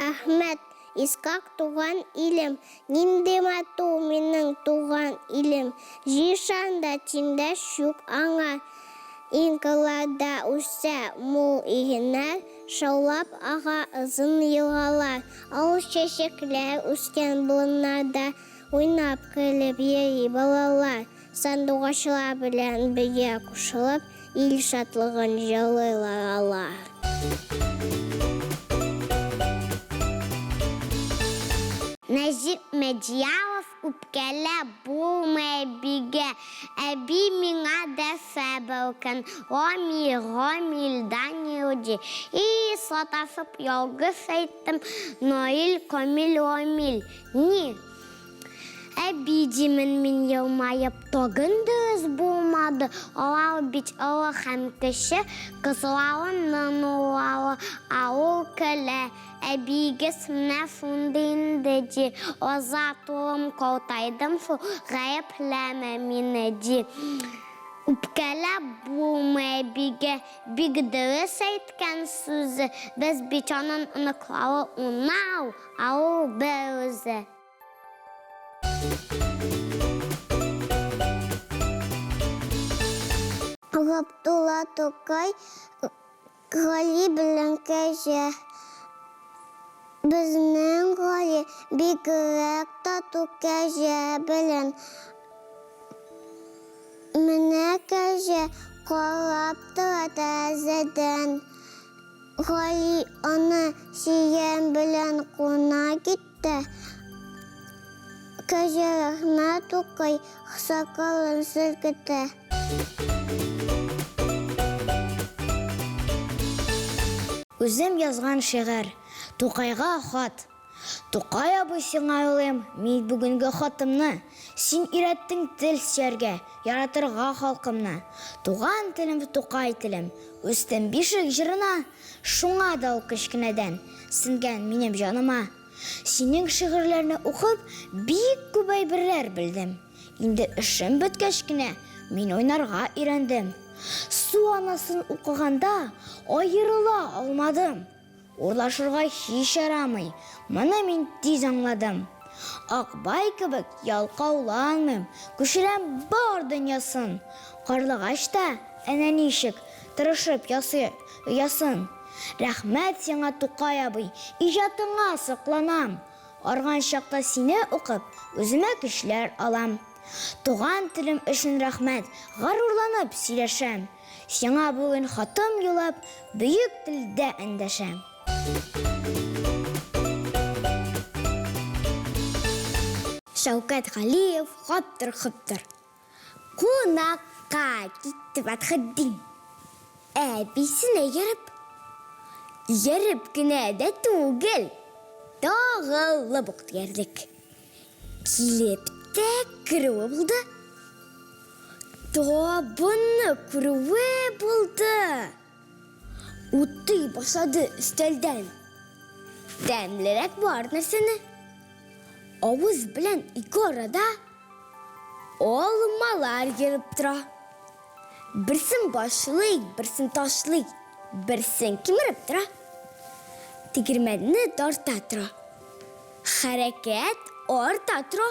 Әхмәт Исхак туган илем, Нинди матур минем туган илем. Җир шарында тиңдәш юк аңа. Иң кырларда үсә мул игеннәр, Шаулап ага озын елгалар. Ал чәчәкләр үскән болыннарда Уйнап, көлеп йөри балалар. Сандугачлар белән бергә кушылып, Ил шатлыгын җырлыйлар алар. Нәҗип Мәдьяров үпкәләп булмый әбигә. Әби миңа дәшә беркөн, Рамил, Рамил, Данил ди. И, саташып ялгыш әйттем, Наил, Камил, Рамил. Ни? Әби, димен мин елмаеп, тагын дөрес булмады, алар бит олы һәм кече, кызларының уллары, ә ул көлә. Әбиегез менә шундый инде, ди. Азат улым, картайдым шул, гаепләмә мине, ди. Үпкәләп булмый әбигә, бик дөрес әйткән сүзе, без бит аның оныклары унау, ә ул берүзе. Габдулла Тукай, Гали белән Кәҗә. Безнең Гали бигрәк тату кәҗә белән. Менә кәҗә карап тора тәрәзәдән. Гали аны чирәм белән куна китте. Кәҗә рәхмәт укый, сакалын селкетә. Үзем язган шигырь. Тукайга хат. Тукай абый, сиңа юлыйм мин бүгенге хатымны. Син өйрәттең тел сөяргә, яратырга халкымны. Туган телем, Тукай телем, үстем бишек җырына. Шуңа да ул кечкенәдән сеңгән минем җаныма. Синең шигырьләрне укып, бик күп әйберләр белдем. Инде эшем беткәч кенә мин уйнарга өйрәндем. Су анасын укыганда аерыла алмадым. Урлашырга һич ярамый, моны мин тиз аңладым. Акбай кебек ялкауланмыйм, күчерәм бар дөньясын. Карлыгач та әнә ничек тырышып ясый оясын. Рәхмәт сиңа, Тукай абый, иҗатыңа сокланам. Арган чакта сине укып, үземә көчләр алам. Туган телем өчен рәхмәт, горурланып сөйләшәм. Сиңа бүген хатым юллап, бөек телдә эндәшәм. Шәүкәт Галиев Хаптыр-хоптыр. Кунакка китте Фәтхетдин. Әбисенә ияреп. Ияреп кенә дә түгел, тагылып ук диярлек. Килеп тә керүе булды. Табынны күрүе булды. Утый башлады өстәлдән. Тәмлерәк бар нәрсәне. Авыз белән ике арада алмалар йөреп тора. Берсен башлый, берсен ташлый, берсен кимереп тора. Тегермәнне тарта тора. Хәрәкәт арта тора.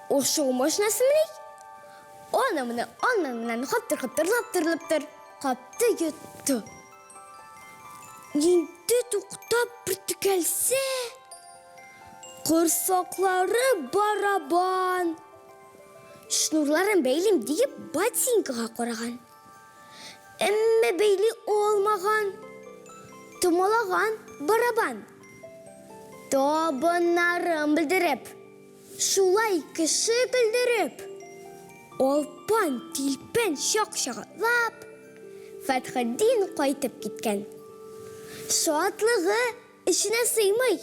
Ашау машинасымыни? Аны-моны, аннан-моннан каптыр-каптыр, лаптыр-лоптыр капты, йотты. Инде туктап бер текәлсә, корсаклары барабан. Шнурларын бәйлим диеп ботинкага караган. Әмма бәйли алмаган. Томалаган барабан. Табыннарын белдереп, шулай кеше көлдереп, алпан-тилпән чак-чагатлап, Фәтхетдин кайтып киткән. Шатлыгы Эченә сыймый,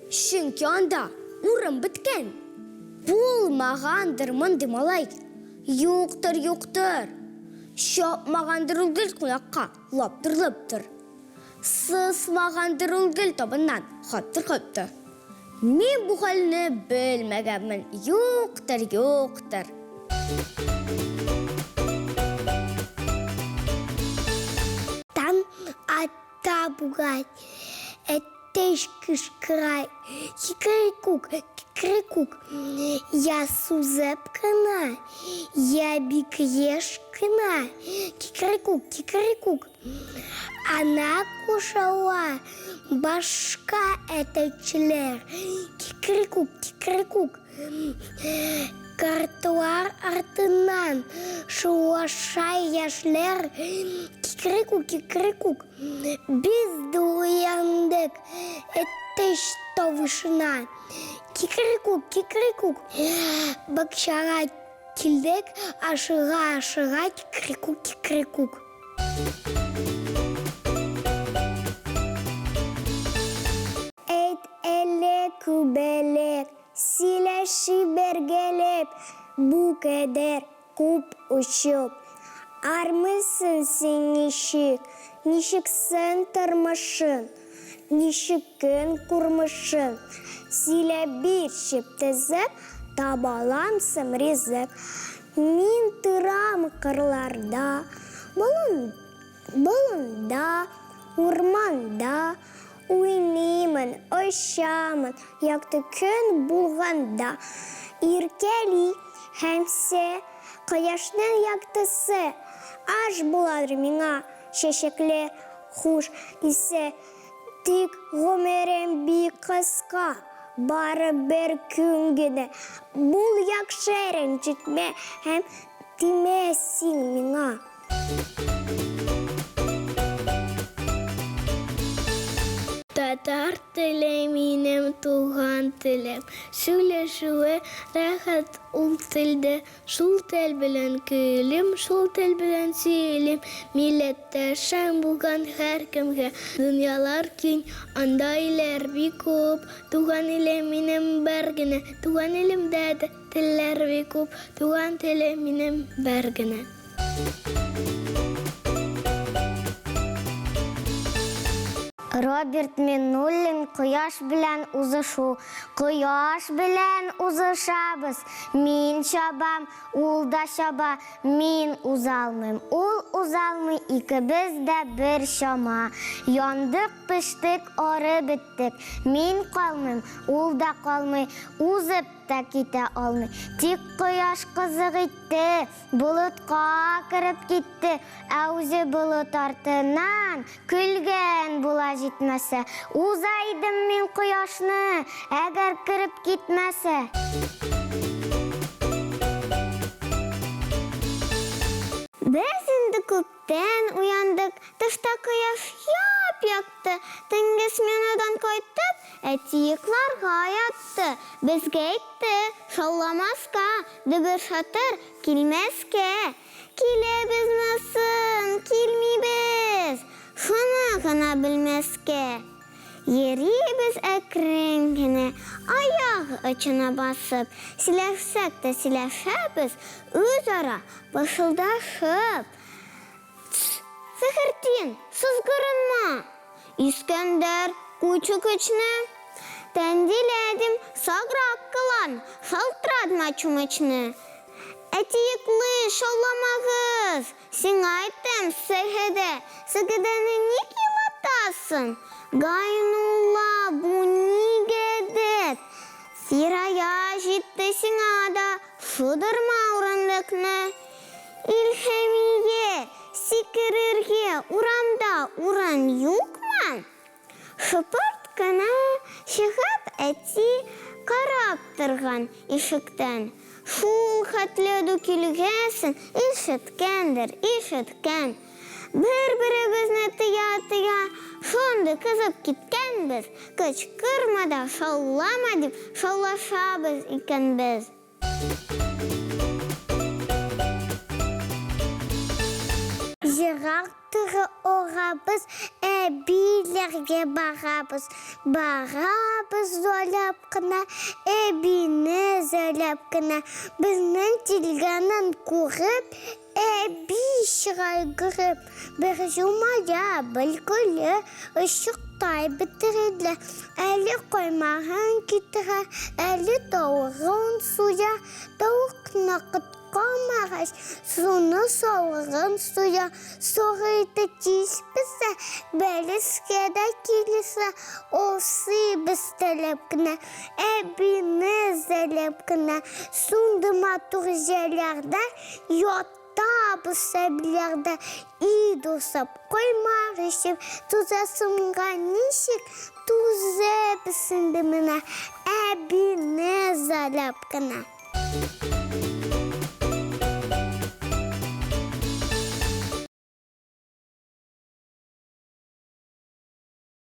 чөнки анда урын беткән. Булмагандыр мондый малай, юктыр, юктыр. Чапмагандыр ул гел кунакка, лаптыр-лоптыр. Сысмагандыр ул гел табыннан, хаптыр-хоптыр. Мин бу хәлне белмәгәнмен, юктыр, юктыр. бугай. Әтәч кычкыра, кикрикүк, кикрикүк. Я сузып кына, я бик еш кына, кикрикүк, кикрикүк. Ана кушыла башка әтәчләр, кикрикүк, кикрикүк. Картлар артыннан шуыша яшьләр, кикрикүк, кикрикүк. Без дә уяндык әтәч тавышына. Кикрикүк, кикрикүк. Бакчага килдек, ашыга-ашыга, кикрикүк, кикрикүк. Әйт әле, күбәләк, сөйләшик бергәләп, бу кадәр күп очып, армыйсың син ничек, ничек син тормышың, ничек көн күрмешең, сөйләп бирче тезеп, табаламсың ризык. Мин торам кырларда, болын, болында, урманда, уйныймын, очамын, якты көн булганда. Иркәли һәмсе кояшның яктысы, аш буладыр миңа чәчәкле хуш исе. Тик гомерем бик кыска, бары бер көн генә. Бул яхшы, рәнҗетмә һәм тимә син миңа. Татар теле минем туган телем. Сөйләшүе рәхәт ул телдә. Шул тел белән көйлим, шул тел белән сөйлим. Милләттәшем булган һәркемгә. Дөньялар киң, анда илләр бик күп. Туган илем минем бер генә. Туган илемдә дә телләр бик күп. Туган телем минем бер генә. Роберт Миннуллин Кояш белән узышу. Кояш белән узышабыз. Мин чабам, ул да чаба. Мин узалмыйм, ул узалмый, икебез дә бер чама. Яндык, пештек, ары беттек. Мин калмыйм, ул да калмый, узып та китә алмый. Тик кояш кызык итте. Болытка кереп китте, ә үзе болыт артыннан көлгән була җитмәсә. Уза идем мин кояшны, әгәр кереп китмәсә. Без инде күптән уяндык, тышта кояш яп-якты. Төнге сменадан кайтып, әти йокларга ятты. Безгә әйтте, шауламаска, Дөбер-шатыр килмәскә. Киләбезме соң, килмибез, шуны гына белмәскә. Йөрибез әкрен генә, аяк очына басып, сөйләшсәк тә сөйләшәбез, үзара пышылдашып. Тсс, Фәхертдин, сызгырынма! Искәндәр, куй чүкечне! Тәнзилә, дим, саграк кылан, шалтыратма чүмечне! Әти йоклый, шауламагыз! Сиңа әйтәм, Сәйхәдә, Сәгедәне ник елатасың? Гайнулла, бу ни гадәт? Фирая, җитте сиңа да, шудырма урындыкны! Илһамия, сикерергә урамда урын юкмы? Шыпырт кына чыгып әти карап торган ишектән. Шул хәтле ду килгәсен ишеткәндер, ишеткән. Бер-беребезне тыя-тыя шундый кызып киткәнбез, кычкырма да шаулама дип шаулашабыз икәнбез. Ерак туры урабыз, әбиләргә барабыз. Барабыз зурлап кына, әбине эзләп кенә. Безнең килгәнен күреп, әби чыга йөгереп. Бер җумая, бер көлә, ышыктай бетерелә. Әле каймагын китерә, әле тавыгын суя, тавыкны коткара. Калмагач, суны салгын суя, сары ите тиз песә, бәлешкә дә килешә, ашыйбыз теләп кенә, әбине эзләп кенә. Шундый матур җирләрдә ятабыз әбиләрдә, ит ашап, коймак эчеп, тузасымга ничек түзәбез инде менә, әбине эзләп кенә.